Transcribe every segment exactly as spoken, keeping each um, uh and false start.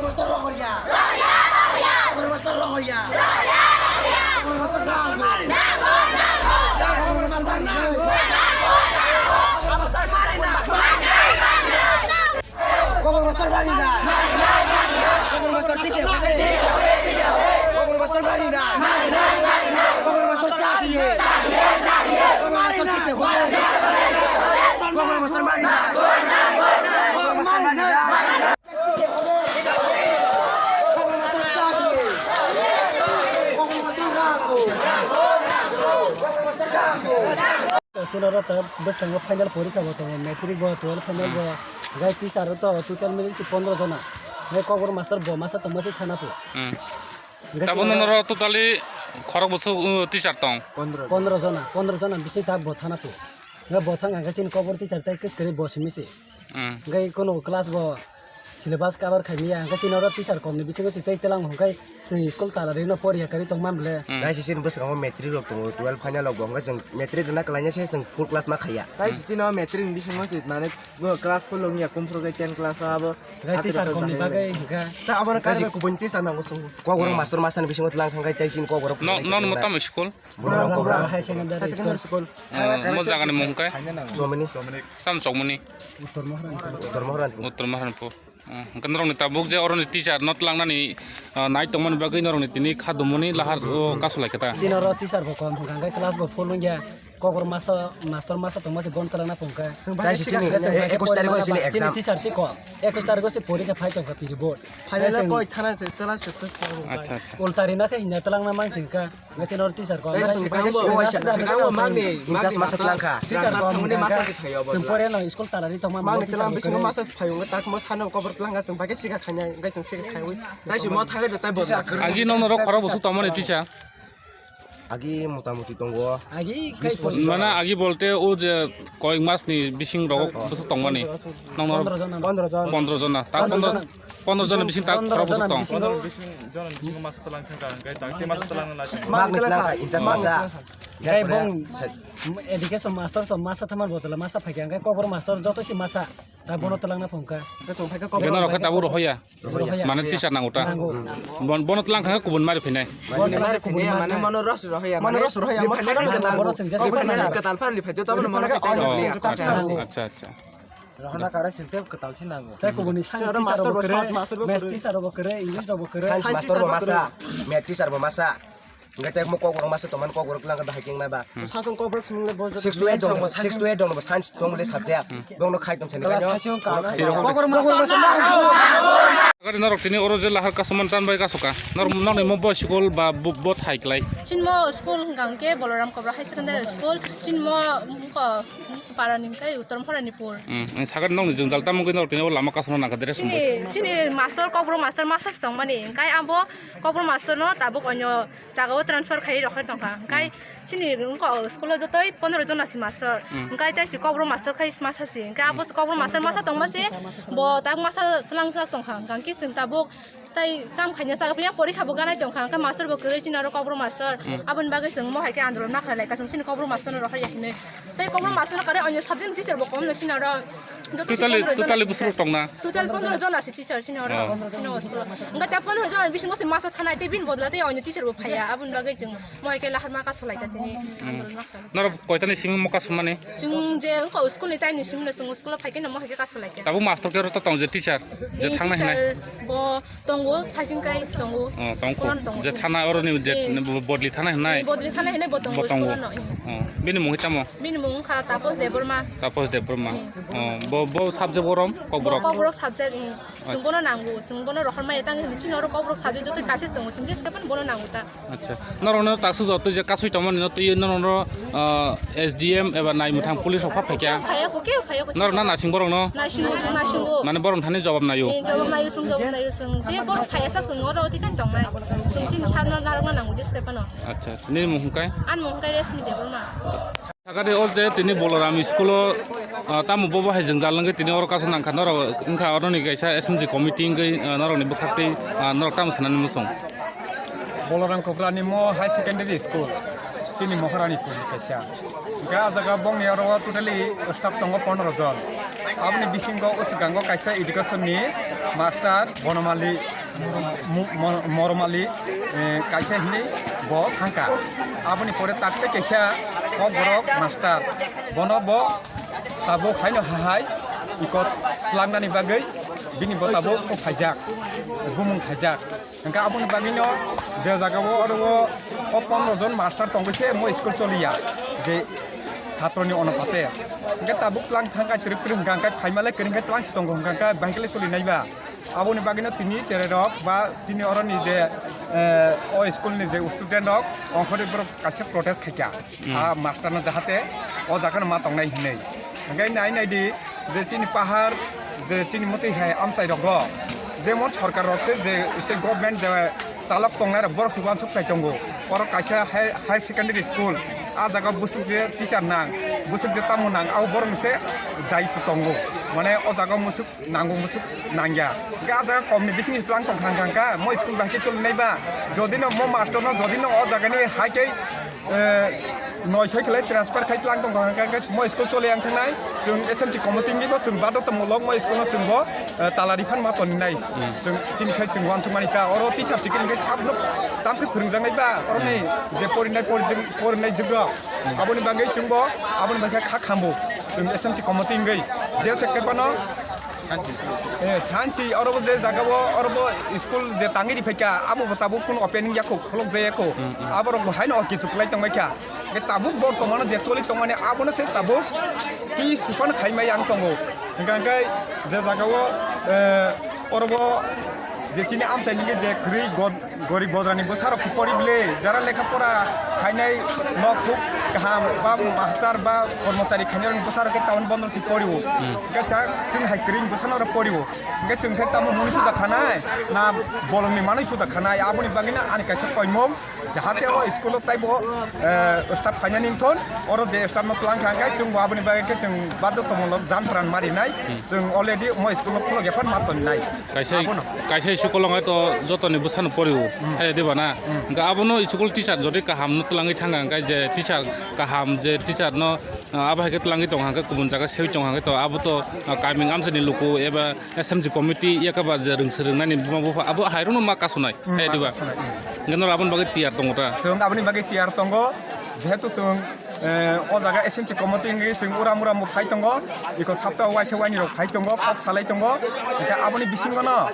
Master rohorya. Rohorya, rohorya. Master rohorya. Rohorya, rohorya. Master nango. Nango, nango. Master nango. Nango, nango. Master mari na. Kokborok master mari na. Kokborok master tike. Kokborok master mari na. Kokborok master chahiye. Kokborok master tike. Kokborok master mari na. Kokborok master mari na. Chini oro ta bwskango final porikha bo tongo, matric bo, twelve final bo, gai teacher to total mili si pondro jona. Gai kokborok master bo masa tongma si thana po. Hmm. Gai Tabuk chini oro noro totally khorok bwswk, uh, teacher tong. Pondro jona, pondro jona bisi ta bo thana po. Gai bo thang ang chini kokborok teacher tai kwskwrwi bo simi si. Hmm. Gai kono class bo syllabus cover khaimiya, hwnkhe chini oro teacher komni bisingo se tei telang hwnkhe chwng school tala rino poriya kari tongma bwle. Hmm. Gai se chini bwskango matric rok tongo, twelve final rok bo hwnkhe chwng matric rwna kwlaina se chwng full class ma khaiya. Tai se chini o matric ni bisingo se mane class full wngya kumphuru khe ten class o abo. Gai teacher komni bagwi hwnkhe. Ta abo no kari kubun teacher nango chwng. Kokborok master masa ni bisingo tlang thangkhe tai chini kokborok. No, no, no, tamo school? Bolaram Kobra. High secondary school. Oh, mo jagani mung khe? Chomani. Tam Chokmani. Uttor Maharanpur. Uttor Maharanpur. Uttor Maharanpur. Oh, hwnkhe norokni tabuk je oroni teacher no tlangnani, ah, nai tongmani bagwi norokni tini kha dumuni lahar o kasu lai khe ta. Chini oro teacher bo kom hwnkha hwnkhe class bo full wngya. Kokborok master, master masa tongma se bon twlangna phungkha. Tai se chini ekus tarikh o chini exam. Chini teacher si kom. Ekus tarikh o se porikha phai tongkha piri board. Final koi thana se tela se test. Acha, acha. Ulta rina khe hinya twlangna mansingkha. Ngai chini oro teacher ko. Tei chwng bagwi se, se, se, se, se, magni, in charge magni masa twlang kha. Teacher ko thangmani masa se phaio bo. Chwng pore no school talari tongma magni twlang bisingo masa se phaio, tak mo sano kobor twlang kha, chwng bagwi sikha khanya, ngai chwng sikha khaiwi. Tai se mo thangwi tai bo. Agi no norok khorok bwswk tongmani teacher? Agi mota moti tongo. Agi kai. Mana agi bolte o je Koyek mas ni bising rogo bwswk tongmani? Nokno pondro jona. Pondro jona. Ta pondro jona. Pondro jona bising ta khorok bwswk tong? Pondro jona bising masa twlang thangkha, hwnkhe ta tei masa twlang na. Magni twlang kha, in charge masa. Hwnkhe bong education master so masa thamar botolo masa phaikha, hwnkhe kokborok master joto si masa. Ta bono twlangna phungkha. Beno rokhe tabuk rohoya. Rohoya. Mane teacher nango ta? Nango. Bon, bono twlang kha kubun mari phinai. Mane mari phinai, mane mono ros rohoya, mane ros rohoya, mo thangwi kwtal. Kwtal phan liphaidi, to mono khaidi. Acha, acha. Rohona kare sinte kwtal si nango. Tai kubuni science teacher bo kwrwi, maths teacher bo kwrwi, English bo kwrwi. Science master bo masa, math teacher bo masa. Hwnkhe tei mo kokborok masa tongmani kokborok twlang khe bahai khe wngnai ba. Sasong kokborok swmwng le bo six to eight dong, six to eight dong bo science tong le subject. Bongno khai tong sani kanya. Kokborok masa. Agari norok tini oro je lahar kasaman tan bai kasoka. Nor nokni mo bo school ba bo thai klai. Chinmo school hwnkha hwnkhe Balaram Kobra High Secondary School. Chinmo ko para ni kai Uttor Moharanipur. Sagari nokni jwngjal tamo gwi norok tini o lama kasama nangkha dere sumbai. Chini master kokborok master masa tongmani hwnkhe abo kokborok master no tabuk onyo jaga o transfer khai rok tongkha. Hwnkhe chini wngkha o school o jotoi pondro jona si master. Hwnkhe tai si kokborok master khai masa si. Hwnkhe abo si kokborok master masa tongma si bo tak masa twlangjak tongkha. Hwnkhe chwng tabuk tai tam khaina jaga phiya porikha bo ganai tongkha. Hwnkhe master bo kwrwi chini oro kokborok master. Aboni bagwi chwng mo hai khe andolon ma khlai lai ka chwng chini kokborok master no rohor ya hinwi. Tai kokborok master no kare onyo subject teacher bo kom no chini oro. Totally, totally bwswk tongna? Total pondro jona si teacher chini oro. Chini o school. Hwnkhe ta pondro jona bisingo se masa thanai tei bini bodol tei onyo teacher bo phaiya. Aboni bagwi chwng mo hai khe lahar ma kaso lai ta tini. Norok koitani simi mo kaso mani? Chwng je wngkha school ni taini simi no chwng school o phai khe no mo hai khe kaso lai khe. Tabuk master khe oro to tong je teacher. Je thangna hinai. Bo tongo, thajing kai tongo. Oh, tongo. Kono tongo. Je thana oro ni je bodli thana hinai. Bodli thana hinai bo tongo. Bo tongo. School no. Oh, bini mung tamo? Bini mung kha Tapos Debbarma. Tapos Debbarma. Oh, bo, bo subject borom kokborok. Kokborok subject. Chwng bono nango. Chwng bono rohor mai tang hinwi chini oro kokborok subject joto kaisa tongo. Chwng je sepan bono nango ta. Acha. Norok no taksa joto je kasui tongmani no twi norok no, ah, S D M eba nai mwthang police rok pha phaikya. Phaiya ko, kebo phaiya ko. Norok na nasing borok no? Nasingo, nasingo. Mane borok thani jawab nayo. Eh, jawab nayo, sung jawab nayo, sung. Je borok phaiya sak sung oro oti kan tongnai. Sung chini sar no narok na nango je sepan no. Acha, acha. Nini mung hwnkhe? An mung hwnkhe Resmi Debbarma. Sakari o je tini Bolaram school o, ah, tamo bobo hai jwngjal wngwi tini oro kaisa nangkha norok wngkha oroni kaisa S M G committee wngwi, ah, norokni bwkhaktwi, ah, norok tamo sanani muchung? Bolaram Kobrani mo high secondary school chini Moharani purni kaisa. Hwnkhe ah jaga bongni oro totally staff tongo pondro jon. Aboni bisingo o swkango kaisa education ni master Bonomali, Mo-, Mo-, Moromali, eh, kaisa hinwi bo thangkha. Aboni pore takte kaisa kokborok master, bono bo tabuk haino hahai iko tlangnani bagwi bini bo tabuk kok phaijak, bumung phaijak. Hwnkhe aboni bagwino je jagao oro o, o pondro jon master tongwi se mo school choliya, je satroni onopate. Hwnkhe tabuk tlang thangkha twrwk twrwk hwnkha hwnkhe phaimale kwrwngkhe tlang se tongo hwnkha hwnkhe bahai khe le solinai ba. Aboni bagwino tini cherai rok ba chini oroni je, eh, o school ni je student rok ongkhorwi borok kaisa protest khaikha. Hmm. A master no jahate o jaga no ma tongnai hinwi. Hwnkhe nai nai di je chini pahar je chini mwtwi hai amchai rogo jemon sorkar rok se je state government je chalok tongnai rok borok se uansuk khai tongo. Oro kaisa high, higher secondary school a jaga bwswk je teacher nang, bwswk je tamo nang abo borok ni se daitw tongo. Mane o jaga musuk nango musuk nangya. Hwnkhe a jaga kom ni bising tlang tong khang khang kha, mo school bai khe choli nai ba. Jodi no mo master no, jodi no o jaga ni hai khe, eh, noi soi khlai transfer khai tlang tong khang kha, mo school choli yang sangnai. Chwng S M C committee ni bo chwng bado tongmulok mo school no chwng bo, eh, tala rifan ma toni nai. Hmm. Chwng chini khai chwng uansuk mani ta. Oro teacher chikini khai sab no tam khe phwrwng jak nai ba. Oro ni je porinai porijwk, porinai jwk rok. Hmm. Aboni bagwi chwng bo, aboni bagwi kha khambo. Chwng S M C committee wngwi je sector bano Eh, sansi oro bo je jaga o, oro bo school je tangwi ri phaikha, amo bo tabuk kunu opening yakho, kholok jaya kho. Hmm, hmm. Aborok bo haino okitu khlai tongbaikha. Hwnkhe tabuk bortomano je toli tongmani, abono se tabuk twi supan khaimai ang tongo. Hwnkha hwnkhe je jaga o, eh, oro bo je chini amchaini je kwrwi god-, Gorib bodrani bwsarok se pori bile, jara lekha pora khainai nok thuk kaham ba master ba kormochari khainai rokni bwsarok khe town bondo se porio. Hmm. Hwnkhe sa chwng hai kwrwini bwsano oro porio. Hwnkhe chwng khe tamo hwnwi suda khanai, na bolongni manwi suda khanai, aboni bagwino ani kaisa koimung, jahate o school o taibo, eh, staff khainani wngthon, oro je staff no twlang kha hwnkhe chwngbo aboni bagwi khe chwng baddo tongmolo jan pran marinai, hmm, chwng already omo school o khulok ya phano ma tonnai. Kaisa, abono. Kaisa school o wngkha to jotoni bwsano porio, hmm, hai diba na? Hmm. Hwnkhe abono school teacher jodi kaham no twlangwi thangkha, hwnkhe je teacher kaham, je teacher no, ah, abo hai khe twlangwi tongkha, hwnkhe kubun jaga sewi tongkha, hwnkhe to abo to, ah, kaming amchaini luku eba S M C committee yakaba je rwngse rwngnani buma bupha abo hai rokno ma kasonai, hmm, hai ma diba? Kasonai, hmm. Hwnkhe norok aboni bagwi tiyar tongo ta? Chwng aboni bagwi tiyar tongo, jehetu chwng Eh, o jaga S M C committee wngwi chwng uram uram bo phai tongo, eko sapta waisa waini rok phai tongo, kok salai tongo. Hwnkhe aboni bisingo no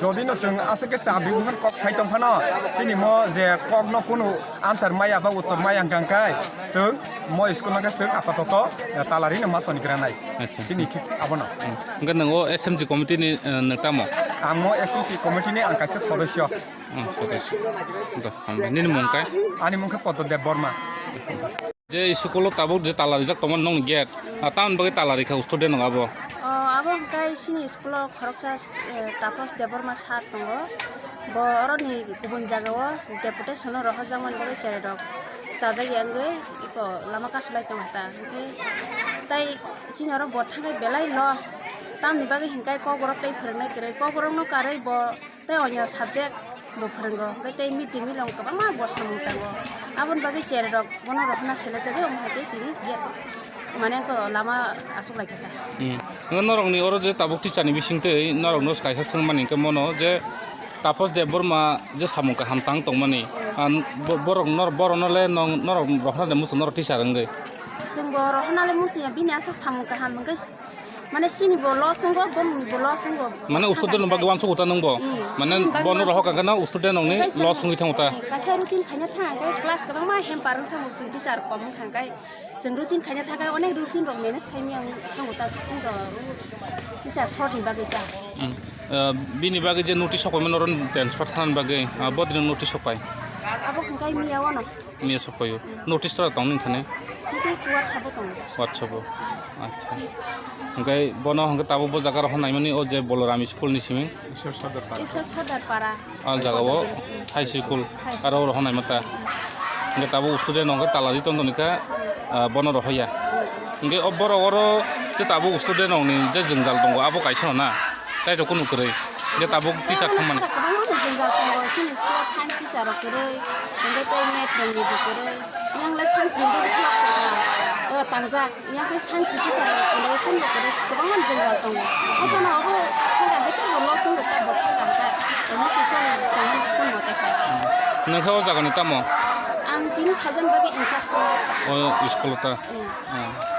jodi no chwng aswk khe cha bibukhan kok sai tong phano, chini mo je kok no kunu answer maya ba uttor maya hwnkha hwnkhe chwng mo school no khe chwng apatoto, eh, tala rino ma toni granai. Acha. Chini khe abono. Hmm. Hwnkhe nwng o S M C committee ni, eh, nwng tamo? Ang mo S M C committee ni ang kaisa sodosyo. Hmm, sodosyo. Do, hambai. Nini mung kai? Ani mung khe Poddo Debbarma. Je school o tabuk je tala rijak tongmani nokni gate, ah, tamoni bagwi tala rikha student rok abo? O, abo hwnkhe chini school o khoroksa, eh, Tapos Debbarma sir tongo. Bo oroni kubun jagao deputation o rohorjakmani bagwi cherai rok chajakya wngwi eko lama kasulai tongkha ta. Hwnkhe tai chini oro bo thangkhe belai loss. Tamni bagwi hwnkhe kokborok tei phwrwngnai kwrwi, kokborokno karwi bo tei onya subject bo phwrwngo, hwnkhe tei mid day meal o kwbangma bo samung tango. Aboni bagwi cherai rok bono rohorna selejagwi omo hai khe tini gate mane ko lama aswk lai kha ta. Hmm. Hwnkhe norokni oro je tabuk teacher ni bisingtwi norokno kaisa swngmani hwnkhe mono je Tapos Debbarma je samung kaham tang tongmani, ah, bo-, borok nor-, borokno le nong-, norok rohorna de muchung norok teacher wngwi? Chwng bo rohorna le muchung ya, bini aswk samung kaham hwnkhe Mane chini bo loss wngo, bo ni bo loss wngo. Mane student rok bagwi uansuk uta nwng bo? Hmm, mane student bagwi bono uansuk rohor uta. Kha khe no student rok ni loss wngwi thango ta? Kaisa routine khaina thang khe class kwbangma hamper wng thango, chwng teacher kom wng kha khe. Chwng routine khaina thang khe onek routine rok manage khai maya wng thango ta, wng teacher short ni bagwi ta. Hmm. Ah, bini bagwi je notice sok paimani oro transfer thanani bagwi, ah, bodino notice sok pai? Abo hwnkhe mia wano. Mia sok paio. Notice tora tong nini thani? Notice WhatsApp o tongo. WhatsApp o. Acha. Hwnkhe bono hwnkhe tabuk bo jaga rohor naimani o je Boloram school ni simi? Ishwar Sardar Para. Ishwar Sardar Para. O jaga o high school. High school. Aro rohor naima ta. Hwnkhe tabuk student hwnkhe tala ri tong toni kha, ah, bono rohor ya. Hwnkhe o borok oro je tabuk student rok ni je jwngjal tongo abo kaisa no na? Tai rok kunu kwrwi? Je tabuk teacher Tei thangmani. Sara kwbangma jwngjal tongo, chini school o science teacher rok kwrwi, hwnkhe tei math rokni bo kwrwi. Yang le science bini bagwi khlak tongkha. O, tangjak. Yang khe science teacher rok kwrwi, kunbo kwrwi, kwbangma jwngjal tongo. Haphano abo thangkha, hwnkhe teibo loss wngkha, teibo thangkha, hwnkhe admission tongmani kunbo tei kha. Nokha o jagani tamo? Ang tini salsa ni bagwi in charge tongo. O school o ta? Hmm. Hmm.